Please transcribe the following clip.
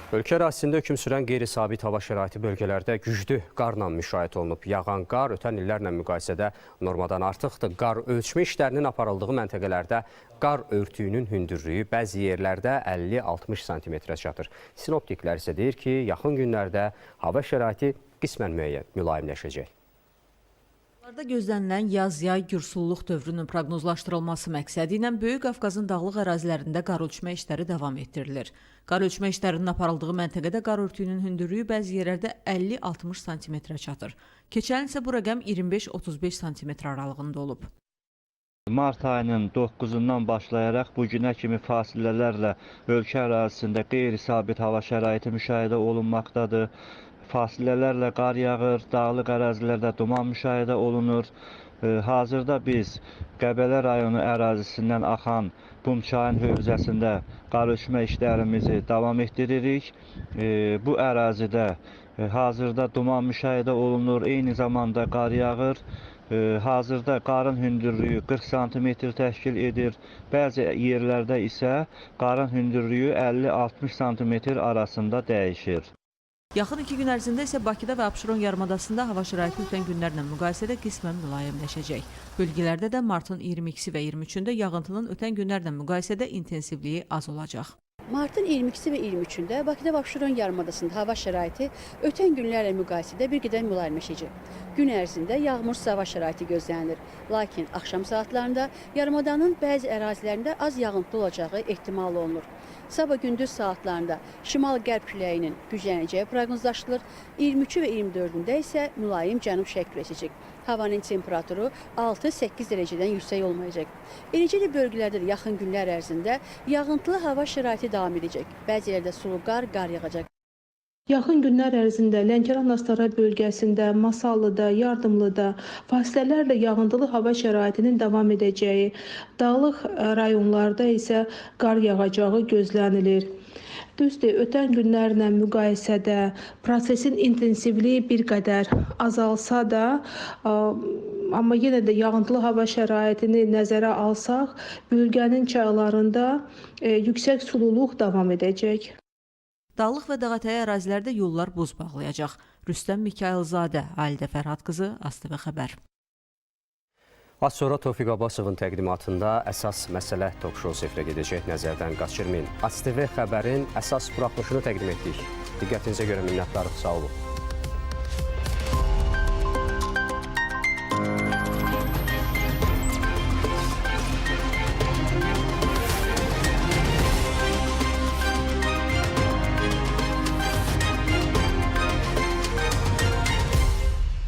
Ölkə ərazisində hökm sürən qeyri-sabit hava şəraiti bölgələrdə güclü qarla müşayiət olunub. Yağan qar ötən illərlə müqayisədə normadan artıqdır. Qar ölçmə işlərinin aparıldığı məntəqələrdə qar örtüyünün hündürlüyü bəzi yerlərdə 50-60 santimetrə çatır. Sinoptiklər isə deyir ki, yaxın günlərdə hava şəraiti qismən müəyyən mülayimləşəcək. Larda gözlənilən yaz-yay gürsulluq dövrünün proqnozlaşdırılması məqsədi ilə Böyük Qafqazın dağlıq ərazilərində qar ölçmə işləri davam etdirilir. Qar ölçmə işlərinin aparıldığı məntəqədə qar örtüyünün hündürlüyü bəzi yerlərdə 50-60 santimetrə çatır. Keçən il isə bu rəqəm 25-35 santimetr aralığında olub. Mart ayının 9-undan başlayaraq bu günə kimi fasilələrlə ölkə ərazisində qeyri-sabit hava şəraiti müşahidə olunmaqdadır. Fasilələrlə qar yağır, dağlıq ərazilərdə duman müşahidə olunur. Hazırda biz Qəbələ rayonu ərazisindən axan Qumçayın hövzəsində qar ölçmə işlərimizi davam etdiririk. Bu ərazidə hazırda duman müşahidə olunur, eyni zamanda qar yağır. Hazırda qarın hündürlüyü 40 sm təşkil edir. Bəzi yerlərdə isə qarın hündürlüyü 50-60 sm arasında dəyişir. Yaxın 2 gün ərzində isə Bakıda və Abşeron yarımadasında hava şəraiti ötən günlərlə müqayisədə qismən mülayimləşəcək. Bölgələrdə də martın 22-si və 23-ündə yağıntının ötən günlərlə müqayisədə intensivliyi az olacaq. Martın 22-si və 23-ündə Bakıda və Abşeron yarımadasında hava şəraiti ötən günlərlə müqayisədə bir qədər mülayimləşəcək. Gün ərzində yağmursuz hava şəraiti gözlənilir. Lakin axşam saatlarında yarımadanın bəzi ərazilərində az yağıntılı olacağı ehtimal olunur. Sabah gündüz saatlarında şimal-qərb küləyinin güclənəcəyi proqnozlaşdırılır. 23-ü və 24-ündə isə mülayim cənub-şərq küləyi əsəcək. Havanın temperaturu 6-8 dərəcədən yüksək olmayacaq. Eləcə də bölgələrdə də yaxın günlər ərzində yağıntılı hava şəraiti davam edəcək. Bəzi yerlərdə sulu qar, qar yağacaq. Yaxın günlər ərzində Lənkəran-Astara bölgəsində, Masallıda, Yardımlıda fasilələrlə yağıntılı hava şəraitinin davam edəcəyi, dağlıq rayonlarda isə qar yağacağı gözlənilir. Düzdür, ötən günlərlə müqayisədə prosesin intensivliyi bir qədər azalsa da, amma yenə də yağıntılı hava şəraitini nəzərə alsaq, bölgənin çaylarında yüksək sululuq davam edəcək. Dağlıq və dağətəyi ərazilərdə yollar buz bağlayacaq. Rüstəm Mikayılzadə, Alidə Fərhad qızı, ASTV xəbər. Az sonra Tofiq Abbasovun təqdimatında əsas məsələ talk-show efirə gedəcək. Nəzərdən qaçırmayın. ASTV xəbərin əsas buraxılışını təqdim etdik. Diqqətinizə görə minnətdarıq. Sağ olun.